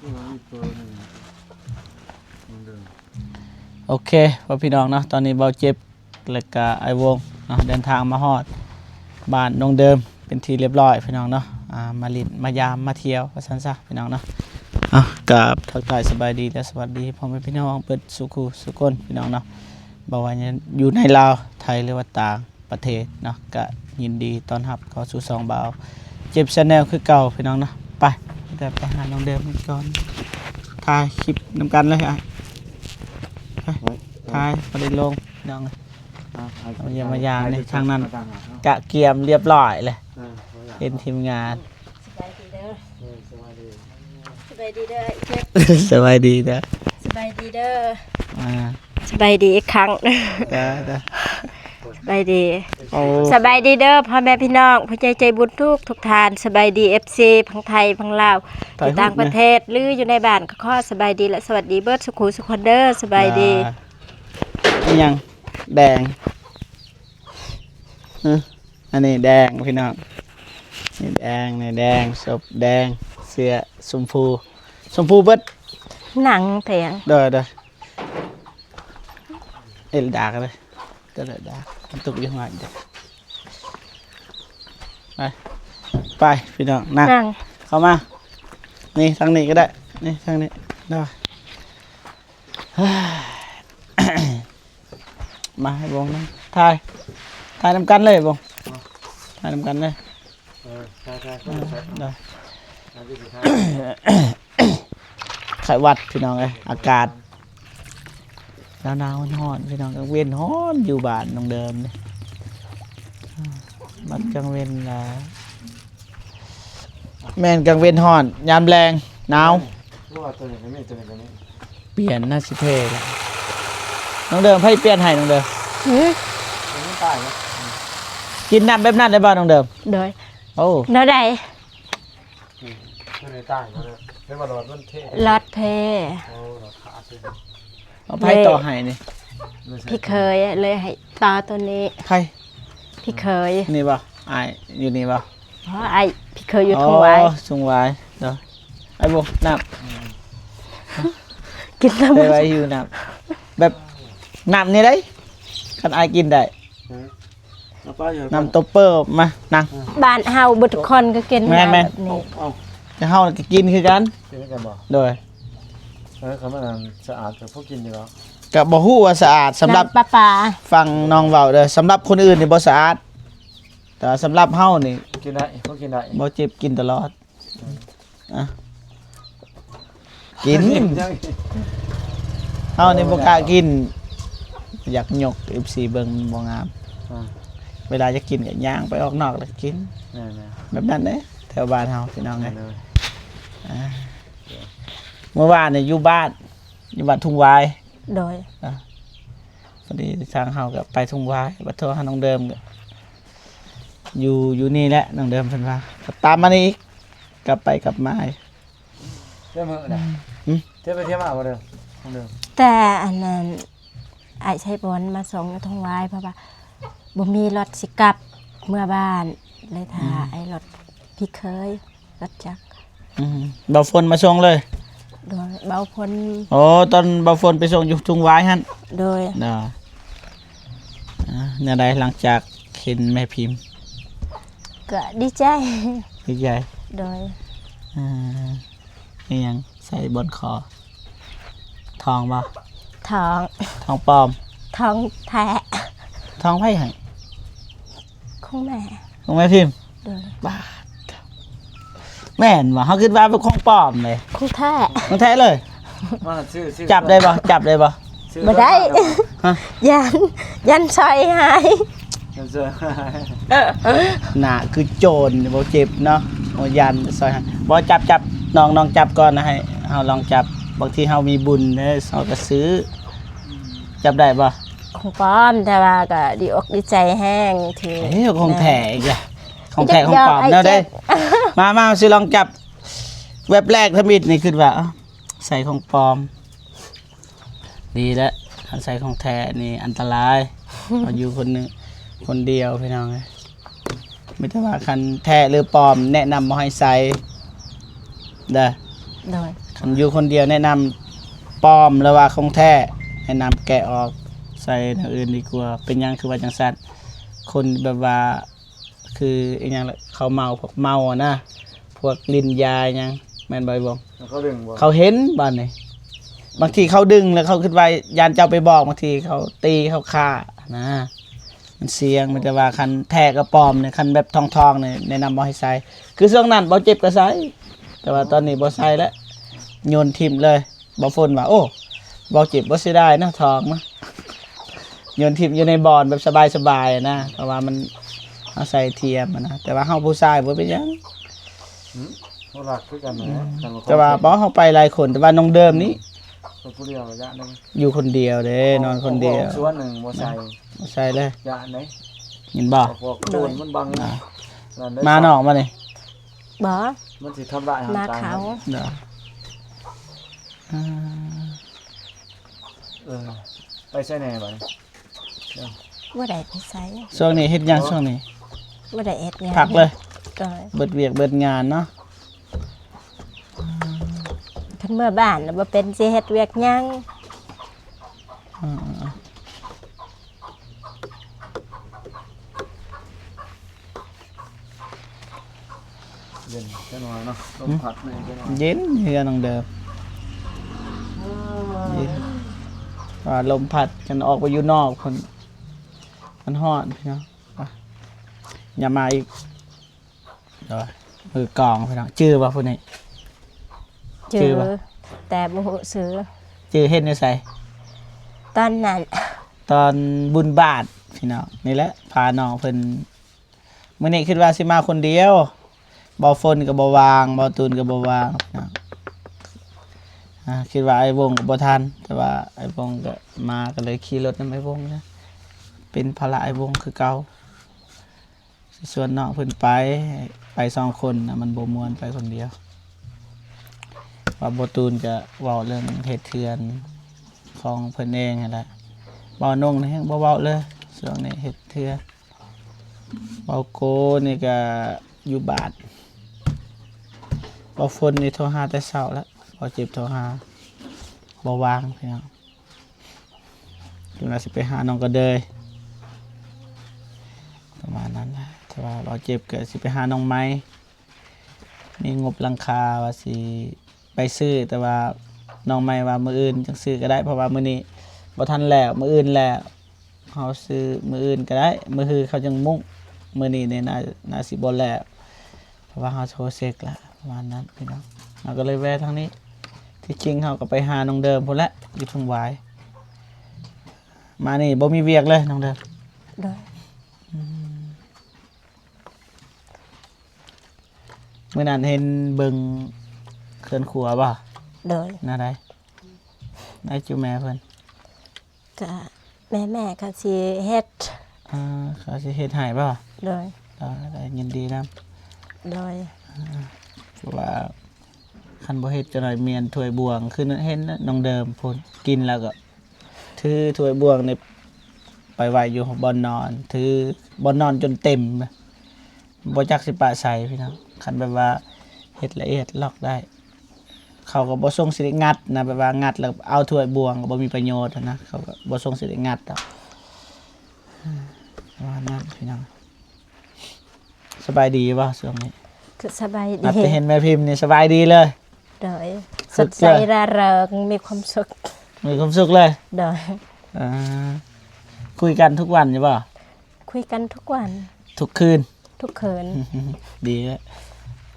ໂອເຄ ພໍ່ພີ່ນ້ອງເນາະ, ຕອນນີ້ເບົາເຈັບ ແລະກະອ້າຍວົງເນາະ ເດີນທາງມາຮອດບ້ານນ້ອງເດີມເປັນທີ່ລຽບຮ້ອຍພີ່ນ້ອງເນາະ. ອ່າ ມາຫຼິ້ນມາຢາມມາທ່ຽວວ່າຊັ້ນຊະພີ່ນ້ອງເນາະ. ເອົາ ກາບທັກທາຍສະບາຍດີ ແລະ ສະຫວັດດີພໍ່ແມ່ພີ່ນ້ອງເບິດສູ່ຄູ່ສູ່ຄົນພີ່ນ້ອງເນາະ. ບໍ່ວ່າຢູ່ໃນລາວ ໄທ ຫຼືວ່າຕ່າງ ປະເທດເນາະ ກະຍິນດີຕ້ອນຮັບເຂົ້າສູ່ຊ່ອງບ່າວເຈັບ Channel ຄືເກົ່າພີ່ນ້ອງເນາະ. ໄປ ແຕ່ໄປຫານ້ອງເດີມກ່ອນ ຖ່າຍຄລິບນຳກັນເລີຍອ້າຍ. ໄປ ໄປ ຖ່າຍ ບໍ່ໄດ້ລົງພີ່ນ້ອງ. ອ່າ ມາຢ້ຽມມາຢາມນີ້ ທາງນັ້ນກະກຽມລຽບຮ້ອຍແລ້ວ ເອີ ເຫັນທີມງານ. ສະບາຍດີເດີ ເອີ ສະບາຍດີ ສະບາຍດີເດີ ສະບາຍດີເດີ ສະບາຍດີເດີ ອ່າ ສະບາຍດີອີກຄັ້ງ ເດີ ເດີ ສະບາຍດີ. ໂອ້ ສະບາຍດີເດີພໍ່ແມ່ພີ່ນ້ອງ ຜູ້ໃຫຍ່ໃຈບຸນທຸກໆທ່ານ. ສະບາຍດີ ເອັຟຊີ ທັງໄທທັງລາວ ທີ່ຕ່າງປະເທດ ຫຼືຢູ່ໃນບ້ານ ກໍຂໍສະບາຍດີ ແລະ ສະຫວັດດີເບິດສູ່ຄູ່ສູ່ຄົນເດີ. ສະບາຍດີ. ອ່າ ອີຫຍັງແດງ? ຮະ ອັນນີ້ແດງພີ່ນ້ອງ ນີ້ແດງ ນີ້ແດງ ສົບແດງ ເສື້ອຊົມພູ ຊົມພູເບິດ ໜັງແພງ. ໂດຍ ໂດຍ ເອລດາກະເລີຍ ເດີ ເດີ ດາກ ມັນຕົກຢູ່ຂ້າງຫຼັງເດີ. ໄປ ໄປພີ່ນ້ອງ ນັ່ງ ນັ່ງ ເຂົ້າມາ ນີ້ ທາງນີ້ກໍໄດ້ ນີ້ ທາງນີ້ ໂດຍ. ມາໃຫ້ວົງນຳ ຖ່າຍ ຖ່າຍນຳກັນເລີຍວົງ ຖ່າຍນຳກັນເລີຍ. ເອີ ຖ່າຍ ຖ່າຍ ເອີ ຖ່າຍ ໄຂ້ຫວັດພີ່ນ້ອງເອີຍ ອາກາດໜາວໆ ຮ້ອນໆ ພີ່ນ້ອງ. ກາງເວັນຮ້ອນຢູ່ບ້ານນ້ອງເດີມນີ້ ມັນກາງເວັນລະ ແມ່ນກາງເວັນຮ້ອນ ຍາມແລງໜາວ. ວ່າຕົວນີ້ກໍມີ ຕົວນີ້ກໍມີ ປ່ຽນໜ້າຊິເພແລ້ວ ນ້ອງເດີມ. ໃຜປ່ຽນໃຫ້ນ້ອງເດີມ? ຫື ມັນຕາຍແລ້ວ ກິນນ້ຳແບບນັ້ນໄດ້ບໍ່ນ້ອງເດີມ? ໂດຍ. ໂອ້ ແນວໃດ? ອືມ ຕົວນີ້ຕາຍແລ້ວ ແຕ່ວ່າຫຼອດມັນເພ ຫຼອດເພ. ໂອ້ ຫຼອດຂາດເລີຍ. ເອົາ ໃຜຕໍ່ໃຫ້ນີ້? ພີ່ເຂີຍເລີຍໃຫ້ຕໍ່ຕົວນີ້. ໃຜ? ພີ່ເຂີຍ. ນີ້ບໍ່? ອ້າຍຢູ່ນີ້ບໍ່? ອໍ ອ້າຍ ພີ່ເຂີຍຢູ່ ອໍ ທົ່ງຫວາຍ ທົ່ງຫວາຍເນາະ. ໄອ້ບົວ ນ້ຳ ອືມ ກິນນ້ຳ ໄປໄວ້ ຫິວນ້ຳ ແບບນ້ຳນີ້ໄດ໋ ຄັນອ້າຍກິນໄດ້. ເອີ ນ້ຳຕົບເປີ ມານັ່ງ. ບ້ານເຮົາເບິດທຸກຄົນກໍກິນ ແມ່ນໆ ແບບນີ້ ເອົາ ແຕ່ເຮົາກໍກິນຄືກັນ ກິນຄືກັນບໍ່? ໂດຍ. ເອີ ຄັນມັນສະອາດກໍພໍກິນຢູ່ດອກ ກໍບໍ່ຮູ້ວ່າສະອາດ. ສຳລັບ ນ້ຳປະປາ ຟັງນ້ອງເວົ້າເດີ ສຳລັບຄົນອື່ນນີ້ບໍ່ສະອາດ ແຕ່ວ່າສຳລັບເຮົານີ້ກິນໄດ້ ພໍກິນໄດ້ ບໍ່ເຈັບກິນຕະຫຼອດ. ອ່ະ ກິນ ເຮົານີ້ບໍ່ກ້າກິນ ຢາກຍົກເອັຟຊີເບິ່ງ ມັນບໍ່ງາມ. ອ່າ ເວລາຈະກິນກໍຍ່າງໄປອອກນອກແລ້ວກິນ. ແມ່ນໆ ແບບນັ້ນເດ້ ແຖວບ້ານເຮົາພີ່ນ້ອງເອີຍ. ແມ່ນເດີ. ອ່າ ເມື່ອວານນີ້ຢູ່ບ້ານ ຢູ່ບ້ານທົ່ງຫວາຍ. ໂດຍ. ອ່າ ພໍດີທາງເຮົາກໍໄປທົ່ງຫວາຍ ບັດໂທຫານ້ອງເດີມ ຢູ່ ຢູ່ນີ້ແຫຼະ ນ້ອງເດີມເພິ່ນວ່າ ກໍຕາມມານີ້ອີກ ກັບໄປກັບມາ. ເຈົ້າມື້ນະ ອືມ ເຈົ້າໄປທ່ຽວມາບໍ່ເດີມ ນ້ອງເດີມ? ແຕ່ອັນນັ້ນ ອ້າຍໄຊບອນມາສົ່ງຢູ່ທົ່ງຫວາຍ ເພາະວ່າບໍ່ມີລົດຊິກັບເມືອບ້ານ ເລີຍຖ້າ ອືມ ໄອ້ລົດພີ່ເຂີຍ ລົດຈັກ. ອືມ ບ່າວຝົນມາສົ່ງເລີຍ? ໂດຍ ບ່າວຝົນ. ໂອ້ ຕອນບ່າວຝົນໄປສົ່ງຢູ່ທົ່ງຫວາຍຫັ້ນ? ໂດຍ. ເນາະ ອ່າ ແນວໃດຫຼັງຈາກເຫັນແມ່ພິມ? ກໍດີໃຈ. ດີໃຈ? ໂດຍ. ອ່າ ອີຫຍັງໃສ່ບ່ອນຄໍ? ທອງບໍ່? ທອງ. ທອງປອມ? ທອງແທ້. ທອງໃຜໃຫ້? ຂອງແມ່. ຂອງແມ່ພິມ? ໂດຍ. ບາດ ແມ່ນບໍ່? ເຮົາຄິດວ່າເປັນຂອງປອມເດ້. ຂອງແທ້. ຂອງແທ້ເລີຍ? ມາຊື້ ຊື້ ຈັບໄດ້ບໍ່? ຈັບໄດ້ບໍ່? ບໍ່ໄດ້. ຮະ? ຢ້ານ ຢ້ານສ້ອຍຫາຍ. ຫນ້າຄືໂຈນ ບໍ່ເຈັບເນາະ. ໂອ້ ຢ້ານສ້ອຍຫາຍ. ບໍ່ ຈັບ ຈັບ ນ້ອງ ນ້ອງຈັບກ່ອນນະ ໃຫ້ເຮົາລອງຈັບ. ບາງທີເຮົາມີບຸນເດ້ ເຮົາກໍຊື້. ຈັບໄດ້ບໍ່? ຂອງປອມ ແຕ່ວ່າກໍດີອົກດີໃຈແຮງທີ່ ເອີ ຂອງແທ້ອີກລະ. ຂອງແທ້ຂອງປອມແນວໃດ? ມາ ມາ ຊິລອງຈັບ. ແວັບແລກທຳອິດນີ້ຄິດວ່າ ເອົ້າ ໃສ່ຂອງປອມ. ດີແລ້ວ ຄັນໃສ່ຂອງແທ້ນີ້ອັນຕະລາຍ. ເຮົາຢູ່ຄົນໜຶ່ງ ຄົນດຽວພີ່ນ້ອງເອີຍ. ມີແຕ່ວ່າຄັນແທ້ຫຼືປອມ ແນະນຳບໍ່ໃຫ້ໃສ່ເດີ. ໂດຍ. ຂ ຢູ່ຄົນດຽວແນະນຳປອມ ຫຼືວ່າຂອງແທ້ ແນະນຳແກະອອກ ໃສ່ແນວອື່ນດີກວ່າ. ເປັນຫຍັງຄືວ່າຈັ່ງຊັ້ນ? ຄົນແບບວ່າ ຄືອີຫຍັງລະ ເຂົາເມົາ ພວກເມົາຫັ້ນນະ ພວກຫຼິ້ນຢາຫຍັງ ແມ່ນບໍ່ອ້າຍວົງ? ເຂົາດຶງບໍ່? ເຂົາເຫັນບາດນີ້ ບາງທີເຂົາດຶງແລ້ວເຂົາຄິດວ່າຢ້ານເຈົ້າໄປບອກ ບາງທີເຂົາຕີເຂົາຂ້ານະ ມັນສ່ຽງ. ມີແຕ່ວ່າຄັນແທ້ກັບປອມນີ້ ຄັນແບບທອງໆນີ້ ແນະນຳບໍ່ໃຫ້ໃສ່. ຄືຊ່ວງນັ້ນບໍ່ເຈັບກໍໃສ່ ແຕ່ວ່າຕອນນີ້ບໍ່ໃສ່ແລ້ວ ໂຍນຖິ້ມເລີຍ. ບໍ່ຝົນວ່າ ໂອ້ ບໍ່ເຈັບບໍ່ເສຍດາຍນະ ທອງນະ ໂຍນຖິ້ມຢູ່ໃນບ່ອນແບບສະບາຍໆນະ ເພາະວ່າມັນ ເຮົາໃສ່ທຽມຫັ້ນນະ. ແຕ່ວ່າເຮົາຜູ້ຊາຍບໍ່ເປັນຫຍັງ ອືມ ບໍ່ລັກຄືກັນແຫຼະ ອືມ ຄັນວ່າ ແຕ່ວ່າບໍ່ ເຮົາໄປຫຼາຍຄົນ ແຕ່ວ່ານ້ອງເດີມນີ້ ໄປຜູ້ດຽວກໍຢ້ານເດ້ ຢູ່ຄົນດຽວເດ້ ນອນຄົນດຽວ ສວນໜຶ່ງບໍ່ໃສ່ ບໍ່ໃສ່ເລີຍ ຢ້ານເດ້ ເຫັນບໍ່? ພວກໂຈນມັນບັງ ອ່າ ມານອກມານີ້ ບໍ່ ມັນຊິທຳລາຍຮ່າງກາຍ ມາເຂົາ ເນາະ ອ່າ ເອີ ໄປໃສແດ່ບາດນີ້? ບໍ່ໄດ້ໄປໃສ ຊ່ວງນີ້ເຮັດຫຍັງ? ອໍ ຊ່ວງນີ້ບໍ່ໄດ້ເຮັດຫຍັງ ພັກເລີຍ ໂດຍ ເບິດວຽກເບິດງານເນາະ. ຄັນເມືອບ້ານລະບໍ່ເປັນຊິເຮັດວຽກຫຍັງ ອືມ ເຢັນຈັກໜ່ອຍເນາະ ລົມພັດແດ່ຈັກໜ່ອຍ ເຢັນເຮືອນນ້ອງເດີມ ເຢັນ ວ່າລົມພັດ ຄັນອອກໄປຢູ່ນອກພຸ້ນ ມັນຮ້ອນພີ່ນ້ອງ. ຢ່າມາອີກ ໂດຍ ມືກອງພີ່ນ້ອງ ຈື່ບໍ່ຜູ້ນີ້? ຈື່ ຈື່ບໍ່? ແຕ່ບໍ່ຮູ້ຊື່ ຈື່ເຫັນຢູ່ໃສ? ຕອນນັ້ນ ຕອນບຸນບາດພີ່ນ້ອງ ນີ້ແຫຼະ ພານ້ອງເພິ່ນ ມື້ນີ້ຄິດວ່າຊິມາຄົນດຽວ ບໍ່ຝົນກໍບໍ່ວ່າງ ບໍ່ຕູນກໍບໍ່ວ່າງພີ່ນ້ອງ ອ່າ ຄິດວ່າອ້າຍວົງກໍບໍ່ທັນ ແຕ່ວ່າອ້າຍວົງກໍມາ ກໍເລີຍຂີ່ລົດນຳອ້າຍວົງນະ ເປັນພາລະອ້າຍວົງຄືເກົ່າ. ຊິຊວນນ້ອງເພິ່ນໄປ ໄປສອງຄົນນະ ມັນບໍ່ມ່ວນໄປຄົນດຽວ. ວ່າບໍ່ຕູນກະເວົ້າເລື່ອງເຮັດເຮືອນຂອງເພິ່ນເອງຫັ້ນແຫຼະ ເວົ້ານົງນີ້ແຮງບໍ່ເວົ້າເລີຍ ຊ່ວງນີ້ເຮັດເຮືອນ. ເວົ້າໂກນີ້ກະຢູ່ບ້ານ ເວົ້າຝົນນີ້ໂທຫາແຕ່ເຊົ້າແລ້ວ ເວົ້າເຈັບໂທຫາ ບໍ່ວ່າງພີ່ນ້ອງ. ຈະວ່າຊິໄປຫານ້ອງກະເດີຍ ປະມານນັ້ນແຫຼະ ຖ້າວ່າເວົ້າເຈັບກະຊິໄປຫານ້ອງໄມ້ ມີງົບຫຼັງຄາວ່າຊິໄປຊື້ ແຕ່ວ່ານ້ອງໄມ້ວ່າມື້ອື່ນຈັ່ງຊື້ກະໄດ້ ເພາະວ່າມື້ນີ້ບໍ່ທັນແລ້ວ ມື້ອື່ນແລ້ວ ເຮົາຊື້ມື້ອື່ນກະໄດ້ ມື້ຮືເຂົາຈັ່ງມຸງ ມື້ນີ້ນີ້ໜ້າ ໜ້າຊິບໍ່ແລ້ວ ເພາະວ່າເຮົາໂທເຊັກລະ ປະມານນັ້ນພີ່ນ້ອງ. ເຮົາກະເລີຍແວ່ທາງນີ້ ທີ່ຈິງເຮົາກະໄປຫານ້ອງເດີມພຸ້ນແຫຼະ ຢູ່ທົ່ງຫວາຍ. ມານີ້ບໍ່ມີວຽກເລີຍນ້ອງເດີມ? ໂດຍ ອືມ ມື້ນັ້ນເຫັນເບິ່ງເຮືອນຄົວບໍ່? ໂດຍ ແນວໃດ? ໄດ້ຈຸແມ່ເພິ່ນ? ກະແມ່ໆ ເຂົາຊິເຮັດ ອ່າ ເຂົາຊິເຮັດໃຫ້ບໍ່? ໂດຍ ອ່າ ໄດ້ຍິນດີນຳ ໂດຍ ອ່າ ເພາະວ່າຄັນບໍ່ເຮັດຈັກໜ້ອຍມ້ຽນຖ້ວຍບ່ວງ ຄືເຫັນນ້ອງເດີມພຸ້ນ ກິນແລ້ວກໍຖືຖ້ວຍບ່ວງນີ້ໄປໄວ້ຢູ່ບ່ອນນອນ ຖືບ່ອນນອນຈົນເຕັມ ບໍ່ຈັກຊິປະໃສພີ່ນ້ອງ. ຄັນແບບວ່າເຮັດລະອຽດລອກໄດ້ ເຂົາກໍບໍ່ຊົງຊິໄດ້ງັດນະ ແບບວ່າງັດແລ້ວເອົາຖ້ວຍບ່ວງກໍບໍ່ມີປະໂຫຍດຫັ້ນນະ ເຂົາກໍບໍ່ຊົງຊິໄດ້ງັດດອກ ປະມານນັ້ນພີ່ນ້ອງ. ສະບາຍດີບໍ່ຊ່ວງນີ້? ກໍສະບາຍດີ ນັບແຕ່ເຫັນແມ່ພິມນີ້ສະບາຍດີເລີຍ. ໂດຍ ສົດໃສ ຮ່າເຣິງ ມີຄວາມສຸກ ມີຄວາມສຸກເລີຍ. ໂດຍ ອ່າ ຄຸຍກັນທຸກວັນຢູ່ບໍ່? ຄຸຍກັນທຸກວັນ ທຸກຄືນ ທຸກຄືນ. ດີແລ້ວ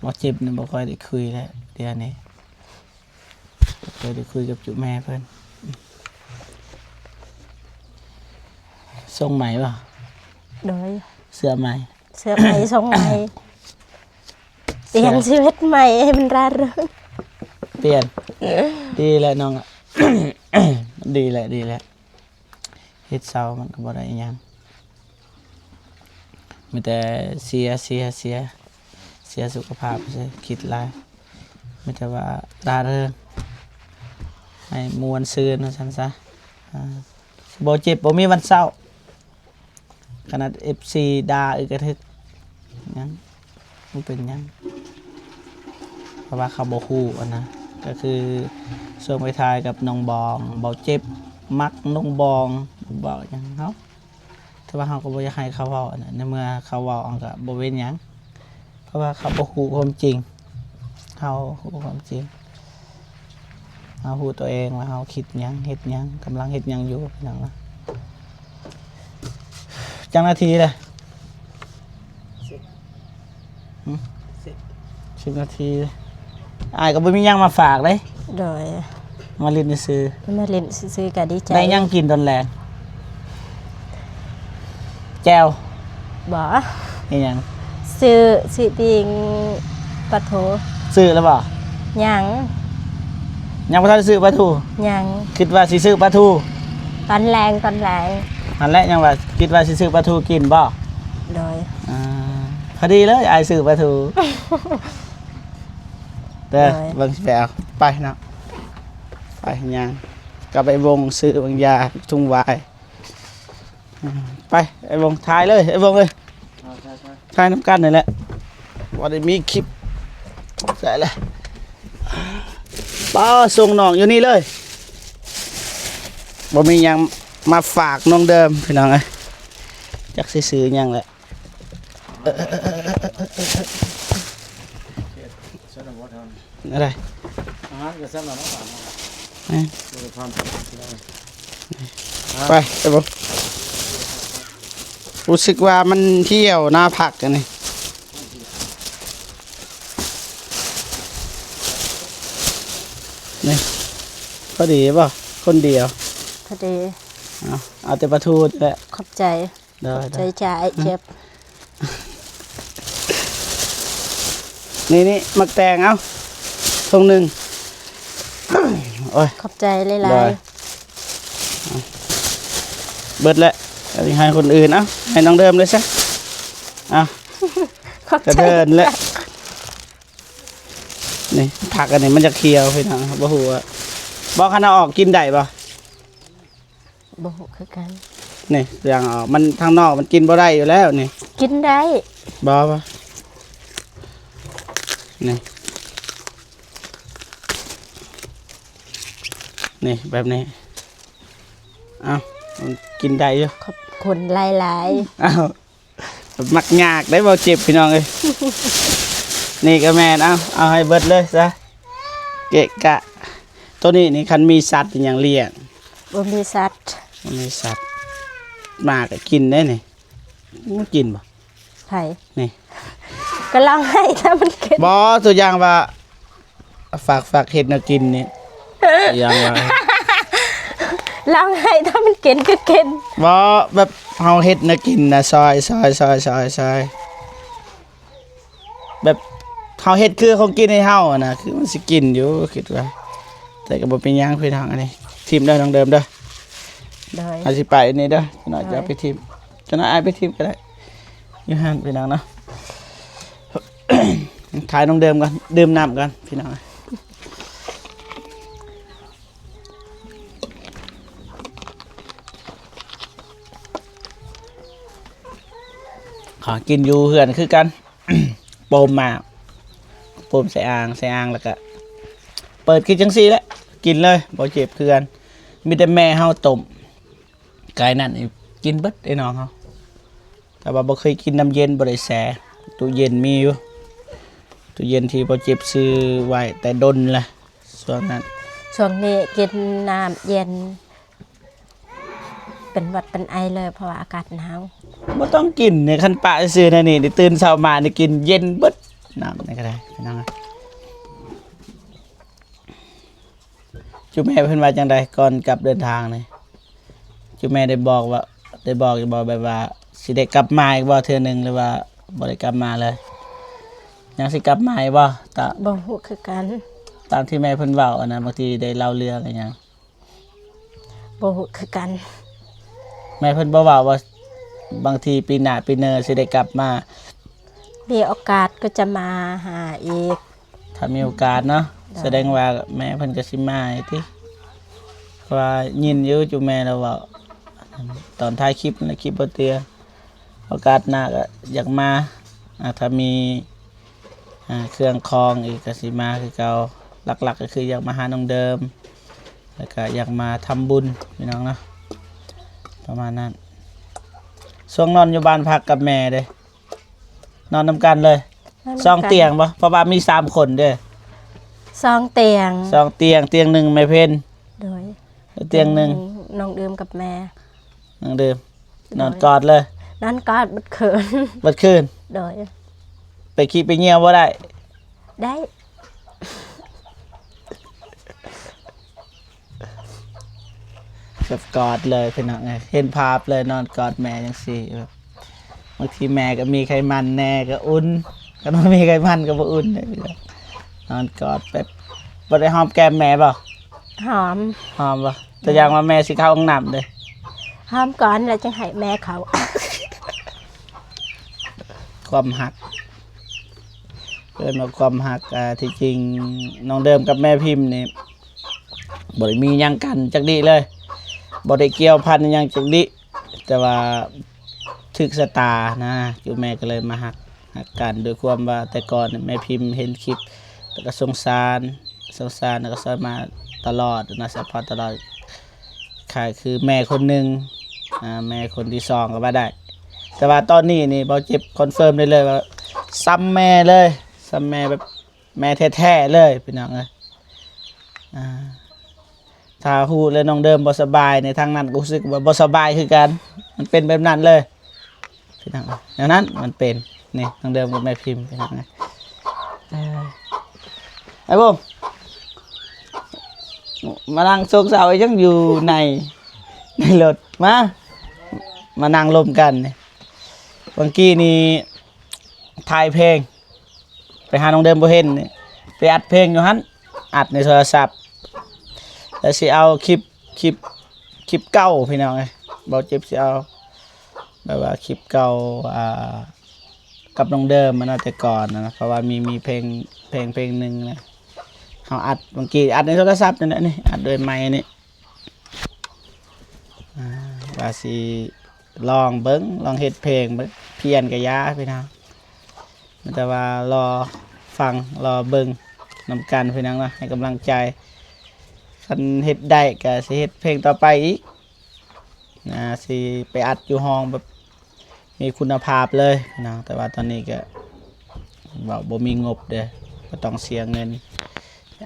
ບໍ່ເຈັບນີ້ບໍ່ຄ່ອຍໄດ້ຄຸຍແລ້ວ ດຽວນີ້ ເຄີຍໄດ້ຄຸຍກັບຈຸແມ່ເພິ່ນ. ຊົງໃໝ່ບໍ່? ໂດຍ ເສື້ອໃໝ່ ເສື້ອໃໝ່ ຊົງໃໝ່ ປ່ຽນຊີວິດໃໝ່ໃຫ້ມັນຮ່າເຣິງ. ປ່ຽນ ດີແລ້ວນ້ອງ ດີແລ້ວ ດີແລ້ວ. ເຮັດເຊົາມັນກໍບໍ່ໄດ້ອີ່ຫຍັງ ມີແຕ່ເສຍ ເສຍ ເສຍ ເສຍສຸຂະພາບຊື່ ຄິດຫຼາຍ ມີແຕ່ວ່າຮ່າເຣິງ ໃຫ້ມ່ວນຊື່ນວ່າຊັ້ນຊະ. ອ່າ ບໍ່ເຈັບບໍ່ມີວັນເຊົາ ຂະໜາດເອັຟຊີດ່າອຶກກະທຶກ ຍັງບໍ່ເປັນຫຍັງ ເພາະວ່າເຂົາບໍ່ຮູ້ຫັ້ນນະ ກໍຄືຊ່ວງໄປຖ່າຍກັບນ້ອງບອງ ເບົາເຈັບມັກນ້ອງບອງ ເວົ້າຫຍັງເຮົາ ແຕ່ວ່າເຮົາກໍບໍ່ຢາກໃຫ້ເຂົາເວົ້າອັນນັ້ນ ໃນເມື່ອເຂົາເວົ້າ ເຮົາກໍບໍ່ເປັນຫຍັງ ເພາະວ່າເຂົາບໍ່ຮູ້ຄວາມຈິງ ເຮົາຮູ້ຄວາມຈິງ ເຮົາຮູ້ຕົວເອງວ່າເຮົາຄິດຫຍັງ ເຮັດຫຍັງ ກຳລັງເຮັດຫຍັງຢູ່ ພີ່ນ້ອງເນາະ. ຈັກນາທີແລ້ວ? ສິບ ຫຶ? ສິບ ສິບນາທີ. ອ້າຍກໍບໍ່ມີຫຍັງມາຝາກເດ້. ໂດຍ. ມາຫຼິ້ນຊື່ໆ. ມາຫຼິ້ນຊື່ໆ ກໍດີໃຈ. ໄດ້ຫຍັງກິນຕອນແລງ? ແຈ່ວ? ບໍ່. ອີຫຍັງ? ຊື້ ຊື້ປີ້ງປາທູ. ຊື້ແລ້ວບໍ່? ຍັງ. ຍັງບໍ່ທັນໄດ້ຊື້ປາທູ? ຍັງ. ຄິດວ່າຊິຊື້ປາທູ? ຕອນແລງ ຕອນແລງ. ຫັ້ນແຫຼະ ຍັງວ່າ ຄິດວ່າຊິຊື້ປາທູກິນບໍ່? ໂດຍ. ອ່າ ພໍດີເລີຍ ອ້າຍຊື້ປາທູ. ເດີ ໂດຍ ເບິ່ງຊິໄປເອົາ ໄປເນາະ ໄປຍ່າງກັບໄອ້ວົງ ຊື້ເບິ່ງຢາທຸງຫວາຍ. ໄປ ໄອ້ວົງ ຖ່າຍເລີຍ ໄອ້ວົງເອີຍ ຖ່າຍນຳກັນນີ້ແຫຼະ ບໍ່ໄດ້ມີຄລິບໃສ່ລະ. ປ້າ ສົ່ງນ້ອງຢູ່ນີ້ເລີຍ ບໍ່ມີຫຍັງມາຝາກນ້ອງເດີມ ພີ່ນ້ອງເອີຍ ຈັກຊິຊື້ຫຍັງແຫຼະ. ອັນໃດ? ອາຫານກໍຊັ້ນລະເນາະ ແມ່ນ ໄປ ໄປເບິ່ງ ຮູ້ສຶກວ່າມັນຫ່ຽວໜ້າຜັກອັນນີ້ ນີ້ ພໍດີບໍ່? ຄົນດຽວ ພໍດີ. ເອົາ ເອົາແຕ່ປາທູແຫຼະ ຂອບໃຈ. ໂດຍ ຂອບໃຈ ໂດຍ ຈ້າ ອ້າຍເຈັບ. ນີ້ໆ ໝາກແຕງ ເອົາ ຖົງໜຶ່ງ. ໂອ້ຍ ຂອບໃຈຫຼາຍໆ ໂດຍ. ເອົາ ເບິດແລ້ວ ອັນນີ້ໃຫ້ຄົນອື່ນ ເອົາ ໃຫ້ນ້ອງເດີມເລີຍຊະ ເອົາ. ຂອບໃຈ ກະເດີນແລ້ວ. ນີ້ ຜັກອັນນີ້ມັນຈະຂຽວ ພີ່ນ້ອງ ບໍ່ຮູ້ວ່າ ບໍ່ ຄັນເອົາອອກກິນໄດ້ບໍ່? ບໍ່ຮູ້ຄືກັນ. ນີ້ ຢ່າງອອກ ມັນທາງນອກມັນກິນບໍ່ໄດ້ຢູ່ແລ້ວນີ້. ກິນໄດ້. ບໍ່ ບໍ່ ນີ້ ນີ້ ແບບນີ້ ເອົ້າ ມັນກິນໄດ້ຢູ່. ຂອບຄຸນຫຼາຍໆ. ເອົ້າ. ມັກຍາກໄດ໋ ເວົ້າເຈັບ ພີ່ນ້ອງເອີຍ. ນີ້ກໍແມ່ນ ເອົາ ເອົາໃຫ້ເບິດເລີຍຊະ ເກະກະ. ໂຕນີ້ນີ້ ຄັນມີສັດອີຫຍັງລ້ຽງ? ບໍ່ມີສັດ. ບໍ່ມີສັດ ໝາກໍກິນໄດ້ນີ້. ມັນກິນບໍ່? ໃຜ? ນີ້ ກໍລອງໃຫ້ຖ້າມັນກິນ. ບໍ່ ຕົວຢ່າງວ່າ ຝາກ ຝາກເຮັດແນວກິນນີ້ ຢ່າງວ່າ ລອງໃຫ້ຖ້າມັນກິນກໍກິນ. ບໍ່ ແບບເຮົາເຮັດແນວກິນນະ ຊອຍ ຊອຍ ຊອຍ ຊອຍ ຊອຍ ແບບເຮົາເຮັດຄືຂອງກິນໃຫ້ເຮົາຫັ້ນນະ ຄືມັນຊິກິນຢູ່ ຄິດວ່າ. ແຕ່ກໍບໍ່ເປັນຫຍັງພີ່ນ້ອງ ອັນນີ້ຖິ້ມເດີ ນ້ອງເດີມເດີ. ໂດຍ. ເຮົາຊິໄປນີ້ເດີ ຈັກໜ້ອຍຈະເອົາໄປຖິ້ມ ຈັກໜ້ອຍອ້າຍໄປຖິ້ມກໍໄດ້ ຢູ່ຫັ້ນ ພີ່ນ້ອງເນາະ. ຖ່າຍນ້ອງເດີມກ່ອນ ດື່ມນ້ຳກ່ອນ ພີ່ນ້ອງ. ຫາກິນຢູ່ເຮືອນຄືກັນ ໂປມໝາກ ໂປມໃສ່ອ່າງ ໃສ່ອ່າງ ແລ້ວກະເປີດຄືຈັ່ງຊີ້ແຫຼະ ກິນເລີຍ ບໍ່ເຈັບເຮືອນ. ມີແຕ່ແມ່ເຮົາຕົ້ມ ກາຍນັ້ນກິນເບິດໄອ້ນ້ອງເຮົາ. ແຕ່ວ່າບໍ່ເຄີຍກິນນ້ຳເຢັນ ບໍ່ໄດ້ແຊ່. ຕູ້ເຢັນມີຢູ່ ຕູ້ເຢັນທີ່ບໍ່ເຈັບຊື້ໄວ້ແຕ່ດົນລະ ຊ່ວງນັ້ນ. ຊ່ວງນີ້ກິນນ້ຳເຢັນ ເປັນຫວັດເປັນໄອເລີຍ ເພາະວ່າອາກາດໜາວ. ບໍ່ຕ້ອງກິນນີ້ ຄັນປະຊື່ໆ ແນວນີ້ ຕື່ນເຊົ້າມານີ້ກິນເຢັນເບິດ ນ້ຳນີ້ກໍໄດ້ ພີ່ນ້ອງ. ຈຸແມ່ເພິ່ນວ່າຈັ່ງໃດກ່ອນກັບເດີນທາງນີ້? ຈຸແມ່ໄດ້ບອກວ່າ ໄດ້ບອກຢູ່ບໍ່ ແບບວ່າຊິໄດ້ກັບມາອີກບໍ່ເທື່ອໜຶ່ງ ຫຼືວ່າບໍ່ໄດ້ກັບມາເລີຍ? ຍັງຊິກັບມາອີກບໍ່? ຕາ ບໍ່ຮູ້ຄືກັນ. ຕາມທີ່ແມ່ເພິ່ນເວົ້າຫັ້ນນະ ບາງທີໄດ້ເລົ່າເລື່ອງອີຫຍັງ? ບໍ່ຮູ້ຄືກັນ. ແມ່ເພິ່ນບໍ່ເວົ້າວ່າບາງທີປີໜ້າປີເນີຊິໄດ້ກັບມາ? ມີໂອກາດກໍຈະມາຫາອີກ. ຖ້າມີໂອກາດເນາະ. ໂດຍ. ສະແດງວ່າແມ່ເພິ່ນກໍຊິມາຢູ່ຕິ ເພາະວ່າຍິນຢູ່ຈຸແມ່ລາວເວົ້າ ຕອນທ້າຍຄລິບນັ້ນແຫຼະ ຄລິບບໍ່ເຕືອ ໂອກາດໜ້າກໍຢາກມາ ອາ ຖ້າມີ ອາ ເຄື່ອງຄອງອີກກໍຊິມາຄືເກົ່າ. ຫຼັກໆກໍຄືຢາກມາຫານ້ອງເດີມ ແລ້ວກໍຢາກມາທຳບຸນພີ່ນ້ອງເນາະ ປະມານນັ້ນ. ຊ່ວງນອນຢູ່ບ້ານພັກກັບແມ່ເດ້ ນອນນຳກັນເລີຍ ນອນນຳກັນ ສອງຕຽງບໍ່? ເພາະວ່າມີສາມຄົນເດ້ ສອງຕຽງ ສອງຕຽງ ຕຽງໜຶ່ງແມ່ເພັນ ໂດຍ ແລ້ວຕຽງໜຶ່ງ ຕຽງໜຶ່ງນ້ອງເດີມກັບແມ່ ນ້ອງເດີມ ໂດຍ ນອນກອດເລີຍ ນອນກອດເບິດຄືນ ເບິດຄືນ ໂດຍ ໄປຂີ້ໄປຍ່ຽວບໍ່ໄດ້? ໄດ້ ແບບກອດເລີຍພີ່ນ້ອງເອີຍ ເຫັນພາບເລີຍ ນອນກອດແມ່ຈັ່ງຊີ້ ແບບບາງທີແມ່ກໍມີໄຂມັນແດ່ກໍອຸ່ນ ຄັນບໍ່ມີໄຂມັນກໍບໍ່ອຸ່ນເດ້ພີ່ນ້ອງ ນອນກອດແບບ ບໍ່ໄດ້ຫອມແກ້ມແມ່ບໍ່? ຫອມ ຫອມບໍ່? ຕົວຢ່າງວ່າແມ່ຊິເຂົ້າຫ້ອງນ້ຳເດ້ ຫອມກ່ອນແລ້ວຈຶ່ງໃຫ້ແມ່ເຂົ້າ ຄວາມຮັກ ເອີ້ນວ່າຄວາມຮັກ ອ່າ ທີ່ຈິງນ້ອງເດີມກັບແມ່ພິມນີ້ ບໍ່ໄດ້ມີຫຍັງກັນຈັກດີ້ເລີຍ ບໍ່ໄດ້ກ່ຽວພັນຫຍັງຈັກດີ້ ແຕ່ວ່າຖືກຊະຕານະ ຄືແມ່ກໍເລີຍມາຮັກ ຮັກກັນ ດ້ວຍຄວາມວ່າແຕ່ກ່ອນແມ່ພິມເຫັນຄລິບ ແລ້ວກໍສົງສານ ສົງສານ ແລ້ວກໍຊ່ອຍມາຕະຫຼອດນະ ຊັບພອດຕະຫຼອດ ຄ້າຍຄືແມ່ຄົນໜຶ່ງ ອ່າ ແມ່ຄົນທີສອງກໍວ່າໄດ້ ແຕ່ວ່າຕອນນີ້ນີ້ ເບົາເຈັບຄອນເຟີມໄດ້ເລີຍວ່າ ຊ້ຳແມ່ເລີຍ ຊ້ຳແມ່ແບບ ແມ່ແທ້ໆເລີຍພີ່ນ້ອງເອີຍ ອ່າ ຖ້າຮູ້ແລ້ວນ້ອງເດີມບໍ່ສະບາຍໃນທາງນັ້ນ ກໍຮູ້ສຶກວ່າບໍ່ສະບາຍຄືກັນ ມັນເປັນແບບນັ້ນເລີຍພີ່ນ້ອງ ແນວນັ້ນມັນເປັນ ນີ້ນ້ອງເດີມກັບແມ່ພິມພີ່ນ້ອງເອີຍ ເອີ ໄອ້ບົງ ມານັ່ງໂຊກເສົ້າອີ່ຫຍັງຢູ່ໃນ ໃນລົດ ມາ ມານັ່ງລົມກັນນີ້ ເມື່ອກີ້ນີ້ຖ່າຍເພງ ໄປຫານ້ອງເດີມບໍ່ເຫັນນີ້ ໄປອັດເພງຢູ່ຫັ້ນ ອັດໃນໂທລະສັບ ແລ້ວຊິເອົາຄລິບ ຄລິບ ຄລິບເກົ່າພີ່ນ້ອງເອີຍ ເບົາເຈັບຊິເອົາແບບວ່າຄລິບເກົ່າ ອ່າ ກັບນ້ອງເດີມຫັ້ນນະ ແຕ່ກ່ອນນະ ເພາະວ່າມີ ມີເພງ ເພງ ເພງໜຶ່ງນະ ເຮົາອັດ ເມື່ອກີ້ອັດໃນໂທລະສັບນີ້ແຫຼະ ນີ້ ອັດດ້ວຍໄມນີ້ ອ່າ ວ່າຊິລອງເບິ່ງ ລອງເຮັດເພງເບິ່ງ ພຽນກະຢ່າພີ່ນ້ອງ ມີແຕ່ວ່າລໍຟັງລໍເບິ່ງນຳກັນພີ່ນ້ອງເນາະ ໃຫ້ກຳລັງໃຈ ຄັນເຮັດໄດ້ກະຊິເຮັດເພງຕໍ່ໄປອີກ ອ່າ ຊິໄປອັດຢູ່ຫ້ອງແບບ ມີຄຸນນະພາບເລີຍພີ່ນ້ອງ ແຕ່ວ່າຕອນນີ້ກະເວົ້າບໍ່ມີງົບເດ້ ກໍຕ້ອງເສຍເງິນ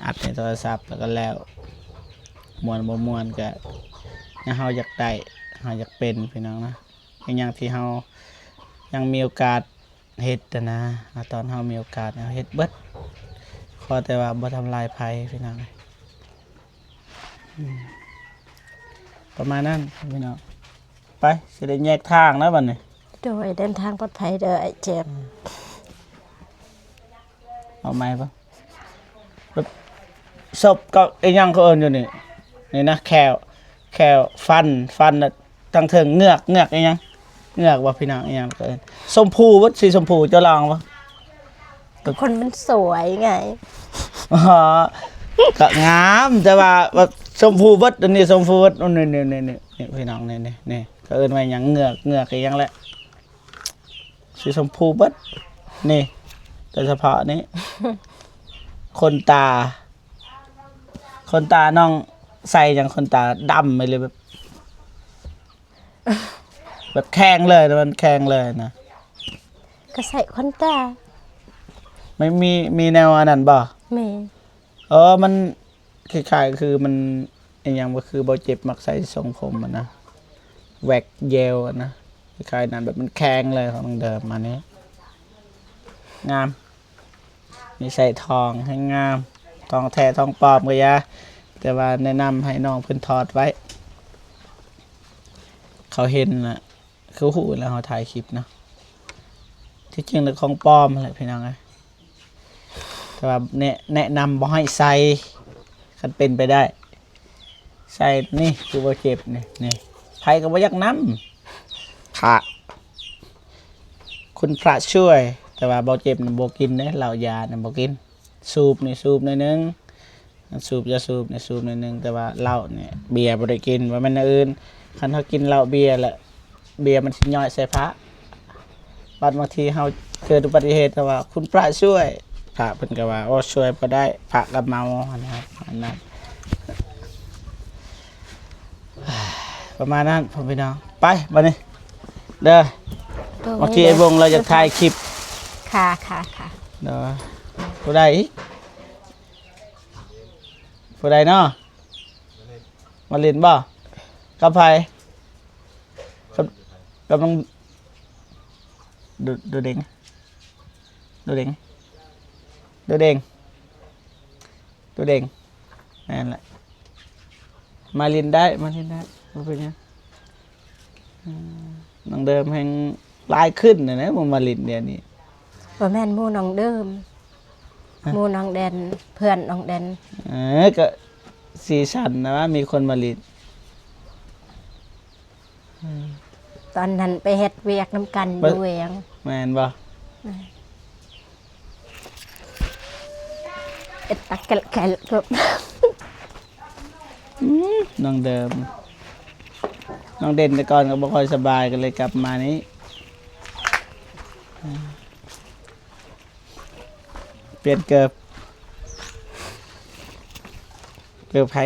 ອັດໃນໂທລະສັບແລ້ວກໍແລ້ວ ມ່ວນບໍ່ມ່ວນກະ ແນວເຮົາຢາກໄດ້ ເຮົາຢາກເປັນພີ່ນ້ອງນະ ອີ່ຫຍັງທີ່ເຮົາຍັງມີໂອກາດເຮັດຫັ້ນນະ ຕອນເຮົາມີໂອກາດເຮົາເຮັດເບິດ ຂໍແຕ່ວ່າບໍ່ທຳລາຍໃຜພີ່ນ້ອງ ອືມ ປະມານນັ້ນພີ່ນ້ອງ ໄປ ຊິໄດ້ແຍກທາງແລ້ວບັດນີ້ ໂດຍ ເດີນທາງປອດໄພເດີ ໄອ້ເຈັບ ອືມ ເອົາໃໝ່ບໍ່? ແບບ ສົບກັບອີ່ຫຍັງເຂົາເອີ້ນຢູ່ນີ້ ນີ້ນະ ແຂ້ວ ແຂ້ວ ຟັນ ຟັນ ທາງເທິງ ເງືອກ ເງືອກອີ່ຫຍັງ ເງືອກບໍ່ພີ່ນ້ອງ ອີ່ຫຍັງເຂົາເອີ້ນ ຊົມພູເບິດ ສີຊົມພູ ເຈົ້າລອງບໍ່? ຄົນມັນສວຍໄງ ອໍ ກໍງາມ ແຕ່ວ່າແບບຊົມພູເບິດ ອັນນີ້ຊົມພູເບິດ ນີ້ ນີ້ ນີ້ ນີ້ ພີ່ນ້ອງ ນີ້ ນີ້ ນີ້ ເຂົາເອີ້ນວ່າຫຍັງ ເງືອກ ເງືອກອີ່ຫຍັງແຫຼະ ສີຊົມພູເບິດ ນີ້ ໂດຍສະເພາະນີ້ ຂົນຕາ ຂົນຕານ້ອງໃສ່ຫຍັງ ຂົນຕາດຳໄປເລີຍ ແບບ ແບບແຂງເລີຍນະ ມັນແຂງເລີຍນະ ກໍໃສ່ຂົນຕາ ມັນມີ ມີແນວອັນນັ້ນບໍ່? ມີ ເອີ ມັນຄ້າຍໆ ຄືມັນ ອີ່ຫຍັງ ກໍຄືເບົາເຈັບມັກໃສ່ຊົງຜົມຫັ້ນນະ ແວັກເຢວຫັ້ນນະ ຄ້າຍໆ ນັ້ນ ແບບມັນແຂງເລີຍ ຂອງເດີມ ອັນນີ້ງາມ ມີໃສ່ທອງ ແຮງງາມ ທອງແທ້ທອງປອມກໍຢ່າ ແຕ່ວ່າແນະນຳໃຫ້ນ້ອງເພິ່ນຖອດໄວ້ ເຂົາເຫັນລະ ຄືຮູ້ແລ້ວເຮົາຖ່າຍຄລິບເນາະ ທີ່ຈິງແລ້ວຂອງປອມຫັ້ນແຫຼະພີ່ນ້ອງເອີຍ ແຕ່ວ່າແນະ ແນະນຳບໍ່ໃຫ້ໃສ່ ຄັນເປັນໄປໄດ້ ໃສ່ນີ້ຄືບໍ່ເຈັບນີ້ ນີ້ ໃຜກໍບໍ່ຢາກນຳ ພະ ຄຸນພະຊ່ວຍ ແຕ່ວ່າບໍ່ເຈັບນະບໍ່ກິນເດ້ ເຫຼົ້າຢານະບໍ່ກິນ ສູບນີ້ສູບໜ້ອຍໜຶ່ງ ສູບຢາສູບນີ້ສູບໜ້ອຍໜຶ່ງ ແຕ່ວ່າເຫຼົ້ານີ້ເບຍບໍ່ໄດ້ກິນ ບໍ່ແມ່ນແນວອື່ນ ຄັນເຮົາກິນເຫຼົ້າເບຍລະ ເບຍມັນຊິຍ້ອຍໃສ່ພະ ບັດບາງທີເຮົາເກີດອຸບັດຕິເຫດ ແຕ່ວ່າຄຸນພະຊ່ວຍ ພະເພິ່ນກໍວ່າ ໂອ້ ຊ່ວຍບໍ່ໄດ້ ພະກໍເມົາຫັ້ນນະ ອັນນັ້ນ ປະມານນັ້ນ ພໍ່ແມ່ພີ່ນ້ອງ ໄປບາດນີ້ເດີ. ໂດຍ ບາງທີໄອ້ວົງລາວຢາກຖ່າຍຄລິບ ຄ່ະໆໆ ເດີ. ຜູ້ໃດອີກ ຜູ້ໃດເນາະ? ມາຫຼິ້ນບໍ່? ກັບໃຜ? ກັບ ກັບນ້ອງ ດູ ດູເດັງ ດູເດັງ ດູເດັງ ດູເດັງ ແມ່ນແຫຼະ ມາຫຼິ້ນໄດ້ ມາຫຼິ້ນໄດ້ ບໍ່ເປັນຫຍັງ. ອືມ ນ້ອງເດີມແຮ່ງຫຼາຍຂຶ້ນນະ ແນວມາຫຼິ້ນດຽວນີ້. ບໍ່ແມ່ນໝູ່ນ້ອງເດີມ ຮະ? ໝູ່ນ້ອງແດນ ເພື່ອນນ້ອງແດນ. ເອີ ກໍສີສັນນະວ່າມີຄົນມາຫຼິ້ນ. ອືມ ຕອນນັ້ນໄປເຮັດວຽກນຳກັນຢູ່ແຫວງ. ແມ່ນບໍ່? ແມ່ນ. ເຮັດຕັກແກະແກະ ອືມ ນ້ອງເດີມ ນ້ອງເດັ່ນແຕ່ກ່ອນກໍບໍ່ຄ່ອຍສະບາຍ ກໍເລີຍກັບມານີ້. ອືມ ປ່ຽນເກີບ ເກີບໃຜ?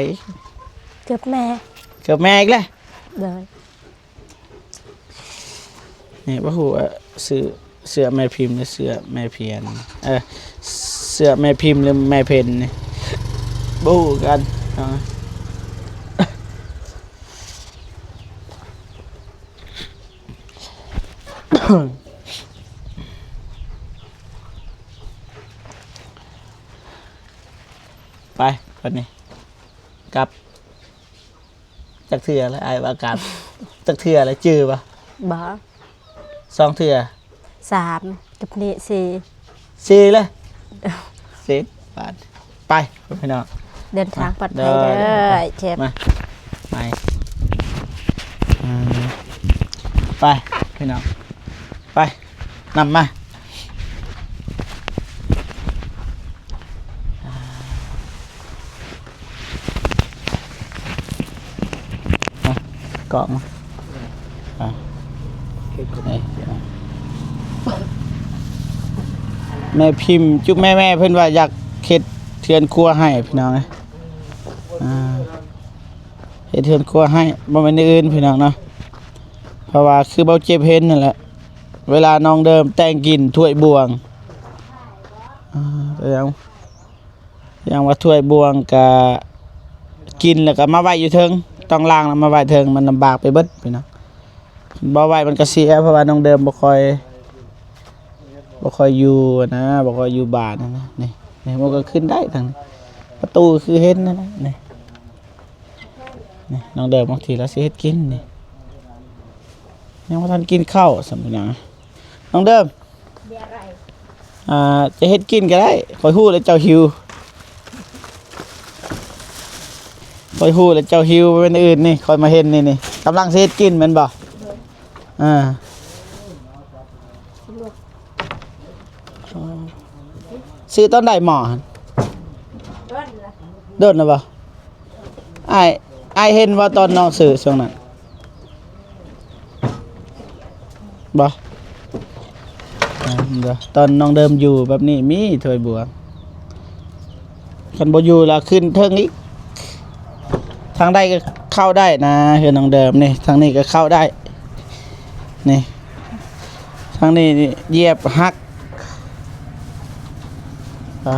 ເກີບແມ່. ເກີບແມ່ອີກແລ້ວ? ໂດຍ. ນີ້ ບໍ່ຮູ້ວ່າຊື່ເສື້ອແມ່ພິມ ຫຼື ເສື້ອແມ່ພຽນ ເອີ ເສື້ອແມ່ພິມ ຫຼື ແມ່ເພັນນີ້ ບໍ່ຮູ້ຄືກັນ. ໄປ ບາດນີ້ ກັບ. ຈັກເທື່ອແລ້ວ ອ້າຍວ່າກັບ ຈັກເທື່ອແລ້ວ ຈື່ບໍ່? ບໍ່. ສອງເທື່ອ? ສາມ ກັບນີ້ສີ່. ສີ່ເລີຍ? ສີ່ບາດ. ໄປ ພີ່ນ້ອງ ເດີນທາງປອດໄພເດີ ເຈັບ ມາ ໄປ ອືມ ໄປ ພີ່ນ້ອງ ໄປ ນຳມາ. ມາ ເກາະມາ ອ່າ ນີ້ ແມ່ພິມ ຈຸແມ່ໆ ເພິ່ນວ່າຢາກເຮັດເຮືອນຄົວໃຫ້ ພີ່ນ້ອງເອີຍ ອ່າ ເຮັດເຮືອນຄົວໃຫ້ ບໍ່ແມ່ນແນວອື່ນ ພີ່ນ້ອງເນາະ ເພາະວ່າຄືເບົາເຈັບເຫັນນັ້ນແຫຼະ ເວລານ້ອງເດີມແຕ່ງກິນຖ້ວຍບ່ວງ ອ່າ ແຕ່ຍັງ ຢ່າງວ່າຖ້ວຍບ່ວງກະກິນແລ້ວກະມາໄວ້ຢູ່ເທິງ ຕ້ອງລ້າງແລ້ວມາໄວ້ເທິງ ມັນລຳບາກໄປເບິດພີ່ນ້ອງ ບໍ່ໄວ້ມັນກະເສຍ ເພາະວ່ານ້ອງເດີມບໍ່ຄ່ອຍ ບໍ່ຄ່ອຍຢູ່ນະ ບໍ່ຄ່ອຍຢູ່ບ້ານນະ ນີ້ ນີ້ມັນກະຂຶ້ນໄດ້ທາງນີ້ ປະຕູຄືເຫັນນັ້ນແຫຼະ ນີ້ ນີ້ນ້ອງເດີມບາງທີລາວຊິເຮັດກິນນີ້ ຍັງບໍ່ທັນກິນເຂົ້າຊ້ຳພີ່ນ້ອງ ນ້ອງເດີມ ອ່າ ຈະເຮັດກິນກໍໄດ້ ຂ້ອຍຮູ້ແລ້ວເຈົ້າຫິວ ຂ້ອຍຮູ້ແລ້ວເຈົ້າຫິວ ບໍ່ແມ່ນອື່ນນີ້ ຂ້ອຍມາເຫັນນີ້ ນີ້ ກຳລັງຊິເຮັດກິນແມ່ນບໍ່? ອ່າ ຊື້ຕອນໃດໝໍ້ຫັ້ນ? ດົນແລ້ວບໍ່? ອ້າຍ ອ້າຍເຫັນວ່າຕອນນ້ອງຊື້ຊ່ວງນັ້ນບໍ່? ຕອນນ້ອງເດີມຢູ່ແບບນີ້ມີຖ້ວຍບ່ວງ ຄັນບໍ່ຢູ່ລະຂຶ້ນເທິງອີກ ທາງໃດກໍເຂົ້າໄດ້ນະ ເຮືອນນ້ອງເດີມນີ້ ທາງນີ້ກໍເຂົ້າໄດ້ ນີ້ ທາງນີ້ຢຽບຫັກ ອ່າ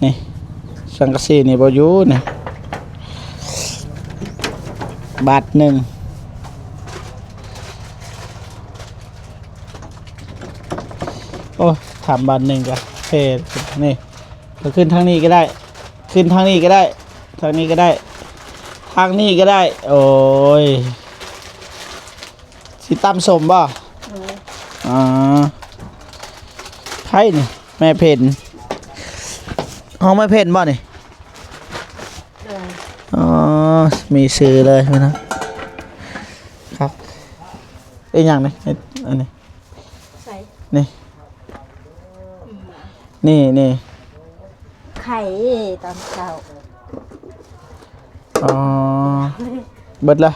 ນີ້ ສັງກະສີນີ້ບໍ່ຢູ່ນີ້ ບາດໜຶ່ງ ໂອ້ ຖາມບາດໜຶ່ງກະເພ ນີ້ ກໍຂຶ້ນທາງນີ້ກໍໄດ້ ຂຶ້ນທາງນີ້ກໍໄດ້ ທາງນີ້ກໍໄດ້ ທາງນີ້ກໍໄດ້ ໂອ້ຍ ຊິຕຳສົ້ມບໍ່? ໂດຍ ອໍ ໃຜນີ້? ແມ່ເພັນ ຫ້ອງແມ່ເພັນບໍ່ນີ້? ໂດຍ ອໍ ມີຊື່ເລີຍນະ ຄັກ ອີຫຍັງນີ້? ອັນນີ້ ໃສ? ນີ້ ອືມ ນີ້ ນີ້ ໄຂ່ຕອນເຊົ້າ ອໍ ເບິດລະ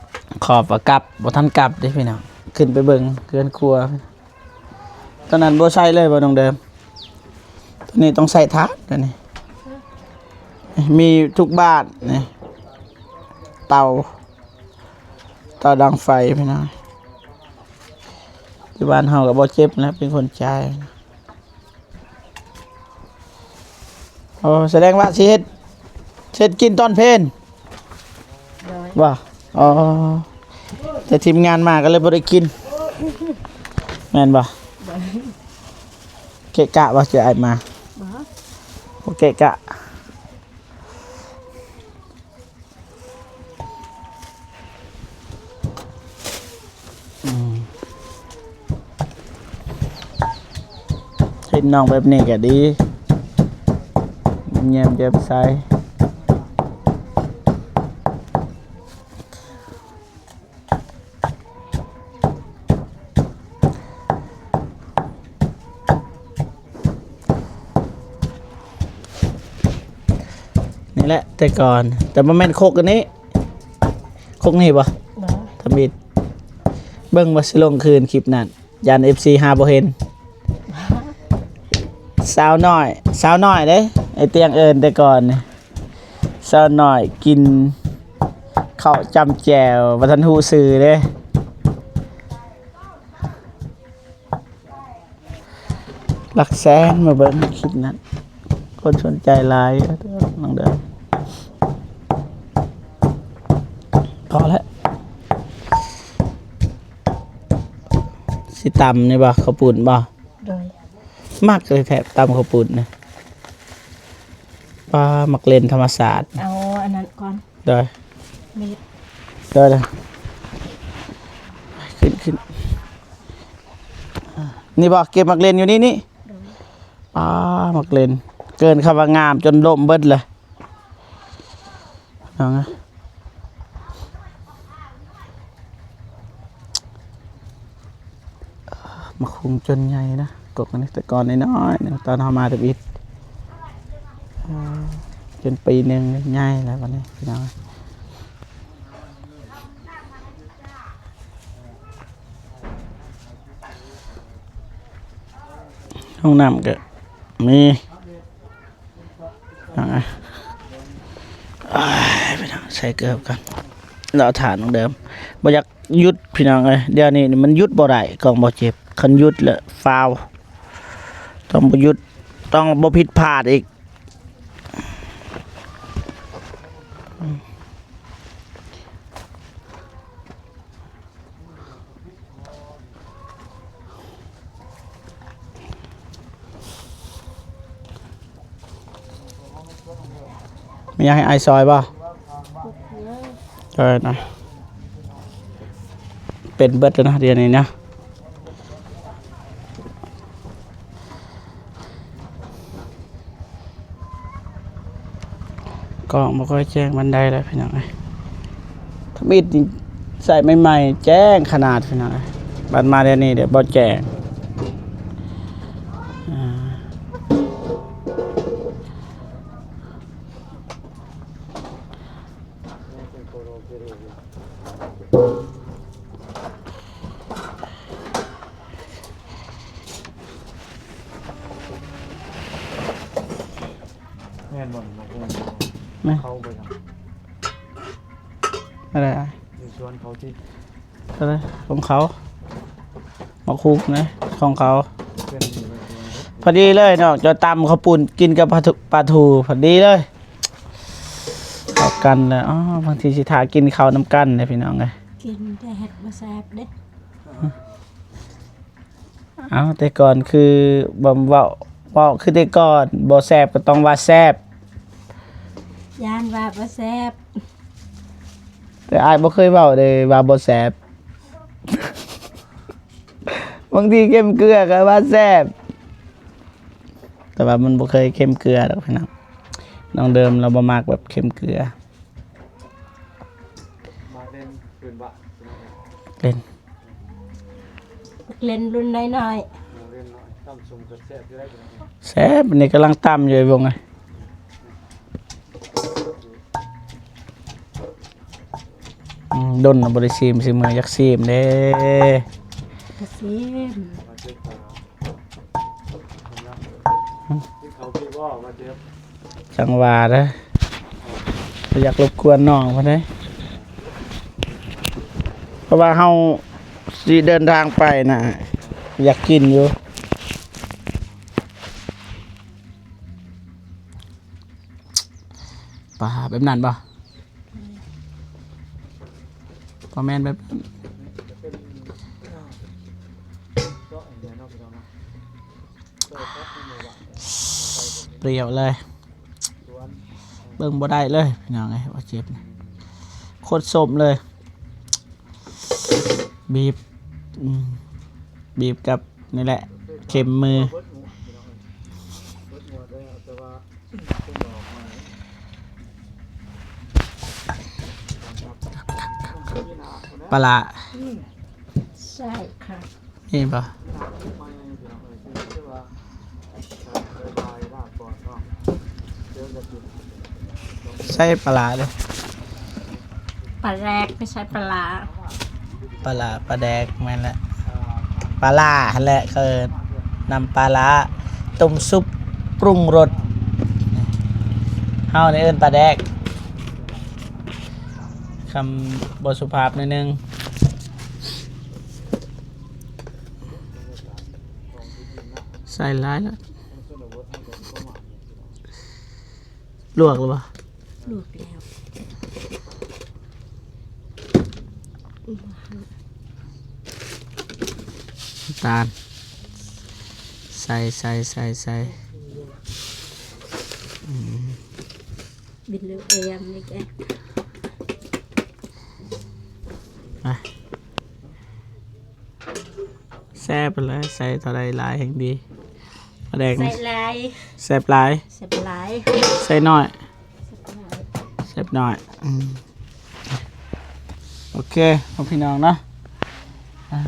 ໂ ຂອບວ່າກັບ ບໍ່ທັນກັບເດ້ພີ່ນ້ອງ ຂຶ້ນໄປເບິ່ງເຮືອນຄົວ. ຕອນນັ້ນບໍ່ໃຊ້ເລີຍບໍ່ນ້ອງເດີມ? ຕອນນີ້ຕ້ອງໃຊ້ຖ່ານ ຕອນນີ້ມີທຸກບ້ານນີ້ ເຕົາ ເຕົາດັງໄຟພີ່ນ້ອງ. ທີ່ບ້ານເຮົາກໍບໍ່ເຈັບນະ ເປັນຄົນຈ່າຍ. ໂອ້ ສະແດງວ່າຊິເຮັດ ເຮັດກິນຕອນເພນ ໂດຍ ບໍ່? ອໍ ແຕ່ທີມງານມາກໍເລີຍບໍ່ໄດ້ກິນ ແມ່ນບໍ່? ໂດຍ ເກະກະບໍ່ ເຈົ້າອ້າຍມາ? ບໍ່ ບໍ່ເກະກະ. ອືມ ເຫັນນ້ອງແບບນີ້ກໍດີ ຍິ້ມແຍ້ມແຈ່ມໃສ. ນີ້ແຫຼະແຕ່ກ່ອນ ແຕ່ບໍ່ແມ່ນຄົກອັນນີ້ ຄົກນີ້ບໍ່? ບໍ່ ທຳອິດ ເບິ່ງວ່າຊິລົງຄືນຄລິບນັ້ນ ຢ້ານເອັຟຊີຫາບໍ່ເຫັນ. ສາວນ້ອຍ ສາວນ້ອຍເດ້ ໄອ້ຕຽງເອີ້ນແຕ່ກ່ອນນີ້ ສາວນ້ອຍກິນເຂົ້າຈ້ຳແຈ່ວ ບໍ່ທັນຮູ້ຊື່ເດ້. ຫຼັກແສນມາເບິ່ງຄລິບນັ້ນ ຄົນສົນໃຈຫຼາຍ ນ້ອງເດີມ. ພໍແລ້ວ ຊິຕຳນີ້ບໍ່? ເຂົ້າປຸ້ນບໍ່? ໂດຍ ມັກເລີຍແທ້ ຕຳເຂົ້າປຸ້ນນະ. ປາ ໝາກເລັ່ນທຳມະຊາດ ເອົາອັນນັ້ນກ່ອນ. ໂດຍ ມີດ ໂດຍ ໂດຍ ຂຶ້ນ ຂຶ້ນ ນີ້ບໍ່? ເກັບໝາກເລັ່ນຢູ່ນີ້ ນີ້ ໂດຍ ປາ ໝາກເລັ່ນ ເກີນຄຳວ່າງາມ ຈົນລົ້ມເບິດເລີຍ ນ້ອງເອີຍ. ໝາກຫຸ່ງຈົນໃຫຍ່ນະ ກົກອັນນີ້ແຕ່ກ່ອນນ້ອຍໆໜຶ່ງ ຕອນເຮົາມາທຳອິດ ເອີ ຈົນປີໜຶ່ງໃຫຍ່ແລ້ວບັດນີ້ພີ່ນ້ອງ. ຫ້ອງນ້ຳກໍມີ. ອ່າ ເອີຍ ໄປທາງໃສ່ເກີບກ່ອນ ລໍຖ້ານ້ອງເດີມ ບໍ່ຢາກຢຸດພີ່ນ້ອງເອີຍ. ດຽວນີ້ມັນຢຸດບໍ່ໄດ້ ກ້ອງບໍ່ເຈັບ ຄັນຢຸດແລ້ວຟາວ ຕ້ອງບໍ່ຢຸດ ຕ້ອງບໍ່ຜິດພາດອີກ. ມີຫຍັງໃຫ້ອ້າຍຊ່ອຍບໍ່? ເອີນະ ເປັນເບິດແລ້ວນະ ດຽວນີ້ນະ. ກ້ອງບໍ່ຄ່ອຍແຈ້ງປານໃດແລ້ວພີ່ນ້ອງເອີຍ. ທຳອິດນີ້ໃຊ້ໃໝ່ໆແຈ້ງຂະໜາດພີ່ນ້ອງເອີຍ. ບັດມາດຽວນີ້ເດບໍ່ແຈ້ງ. ອ່າ. ແມ່ນບໍ່? ແມ່ນ. ເຂົ້າໄປທາງ ອະໄລ? ຢູ່ສວນເຂົາຕິ. ຂອງເຂົາ ໝາກຫຸ່ງນະ ຂອງເຂົາ. ເປັນ ພໍດີເລີຍເນາະ ເຈົ້າຕຳເຂົ້າປຸ້ນກິນກັບປາທູ ປາທູ ພໍດີເລີຍ ເຂົ້າກັນເລີຍ. ອໍ ບາງທີຊິຖ້າກິນເຂົ້ານຳກັນເດ້ພີ່ນ້ອງເອີຍ. ກິນແຕ່ເຮັດບໍ່ແຊບເດ້. ເອົາ ແຕ່ກ່ອນຄືບໍ່ເວົ້າ ເວົ້າຄືແຕ່ກ່ອນ ບໍ່ແຊບກໍຕ້ອງວ່າແຊບ. ຢ້ານວ່າບໍ່ແຊບ. ແຕ່ອ້າຍບໍ່ເຄີຍເວົ້າເດ້ວ່າບໍ່ແຊບ. ບາງທີເຄັມເກືອກໍວ່າແຊບ ແຕ່ວ່າມັນບໍ່ເຄີຍເຄັມເກືອດອກພີ່ນ້ອງ. ນ້ອງເດີມລາວບໍ່ມັກແບບເຄັມເກືອ. ມາເຫຼັ້ນຄືນບາດ ເຫຼັ້ນ ເຫຼັ້ນລຸ້ນນ້ອຍໆ ມາເຫຼັ້ນນ້ອຍ ຕຳສົ້ມກໍແຊບຢູ່ໄດ໋. ແຊບ ອັນນີ້ກຳລັງຕຳຢູ່ ໄອ້ວົງເອີຍ. ອືມ ດົນລະບໍ່ໄດ້ຊີມ ຊິມື້ຢາກຊີມເດ້. ກະຊີມ. ຈັ່ງວ່າເດີ ບໍ່ຢາກລົບກວນນ້ອງເພິ່ນເດ້ ເພາະວ່າເຮົາຊິເດີນທາງໄປນະ ຢາກກິນຢູ່. ປາແບບນັ້ນບໍ່? ບໍ່ແມ່ນແບບນັ້ນ. ປຽວເລີຍ. ເບິ່ງບໍ່ໄດ້ເລີຍພີ່ນ້ອງເອີຍ ວ່າເຈັບນະ ໂຄດສົ້ມເລີຍ. ບີບ ອືມ ບີບກັບນີ້ແຫຼະ ເຂັມມື. ປາຫຼ້າ ໃຊ່ຄ່ະ. ມີບໍ່? ໃສ່ປາຫຼ້າເດີ້. ປາແດກ ໄມ່ໃຊ່ປາຫຼ້າ. ປາຫຼ້າ ປາແດກ ແມ່ນແຫຼະ ປາຫຼ້າຫັ້ນແຫຼະ ເຂົາເອີ້ນ ນ້ຳປາຫຼ້າ ຕົ້ມຊຸບ ປຸງລົດ. ເຮົານີ້ເອີ້ນປາແດກ. ຄຳບໍ່ສຸພາບໜ້ອຍໜຶ່ງ. ໃສ່ຫຼາຍແລ້ວ. ລວກແລ້ວບໍ່? ລວກແລ້ວ. ນ້ຳຕານ ໃສ່ ໃສ່ ໃສ່ ໃສ່. ອືມ ບິນເລີເອມນີ້ແກ ໄປ. ແຊບເລີຍ ໃສ່ເທົ່າໃດຫຼາຍແຮ່ງດີ. ປາແດກ ໃສ່ຫຼາຍ ແຊບຫຼາຍ ແຊບຫຼາຍ. ໃສ່ໜ້ອຍ ແຊບໜ້ອຍ ແຊບໜ້ອຍ. ອືມ ໂອເຄ ພໍ່ພີ່ນ້ອງເນາະ ອ່າ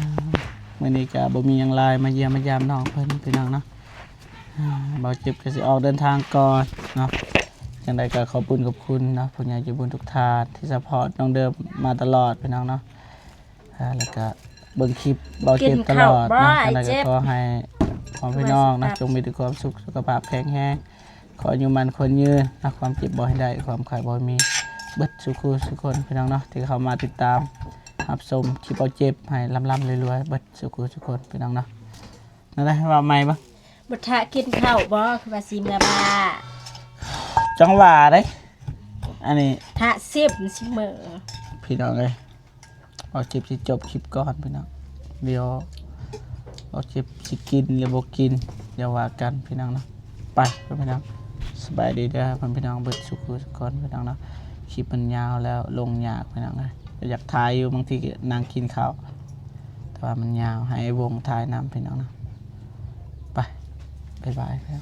ມື້ນີ້ກະບໍ່ມີຫຍັງຫຼາຍ ມາຢ້ຽມມາຢາມນ້ອງເພິ່ນ ພີ່ນ້ອງເນາະ. ອ່າ ບ່າວເຈັບກະຊິອອກເດີນທາງກ່ອນເນາະ. ຈັ່ງໃດກະຂອບບຸນຂອບຄຸນເນາະ ຜູ້ໃຫຍ່ໃຈບຸນທຸກທ່ານທີ່ຊັບພອດນ້ອງເດີມມາຕະຫຼອດ ພີ່ນ້ອງເນາະ. ອ່າ ແລ້ວກະເບິ່ງຄລິບບ່າວເຈັບຕະຫຼອດເນາະ. ຈັ່ງໃດກະຂໍໃຫ້ພໍ່ແມ່ພີ່ນ້ອງເນາະ ຈົ່ງມີແຕ່ຄວາມສຸກ ສຸຂະພາບແຂງແຮງ ຂໍອາຍຸໝັ້ນຂວັນຍືນເນາະ ຄວາມເຈັບບໍ່ໃຫ້ໄດ້ ຄວາມໄຂ້ບໍ່ໃຫ້ມີ ເບິດສູ່ຄູ່ສູ່ຄົນ ພີ່ນ້ອງເນາະ ທີ່ເຂົ້າມາຕິດຕາມຮັບຊົມຄລິບບ່າວເຈັບ ໃຫ້ລ່ຳໆລວຍໆ ເບິດສູ່ຄູ່ສູ່ຄົນ ພີ່ນ້ອງເນາະ. ນັ້ນແຫຼະ ເວົ້າໃໝ່ບໍ່? ບໍ່ຖ້າກິນເຂົ້າບໍ່ ຄືວ່າຊິເມືອບ້ານ? ຈັ່ງວ່າເດ້ ອັນນີ້ຖ້າຊິມຊິເມືອ ພີ່ນ້ອງເອີຍ. ບ່າວເຈັບຊິຈົບຄລິບກ່ອນພີ່ນ້ອງ ດຽວບ່າວເຈັບຊິກິນຫຼືບໍ່ກິນ ດຽວວ່າກັນພີ່ນ້ອງເນາະ. ໄປພີ່ນ້ອງ ສະບາຍດີເດີພໍ່ແມ່ພີ່ນ້ອງເບິດສູ່ຄູ່ສູ່ຄົນ ພີ່ນ້ອງເນາະ. ຄລິບມັນຍາວແລ້ວລົງຍາກ ພີ່ນ້ອງເອີຍ ຢາກຖ່າຍຢູ່ ບາງທີກະນັ່ງກິນເຂົ້າ ແຕ່ວ່າມັນຍາວ ໃຫ້ອ້າຍວົງຖ່າຍນຳ ພີ່ນ້ອງເນາະ. ໄປ ບາຍບາຍ.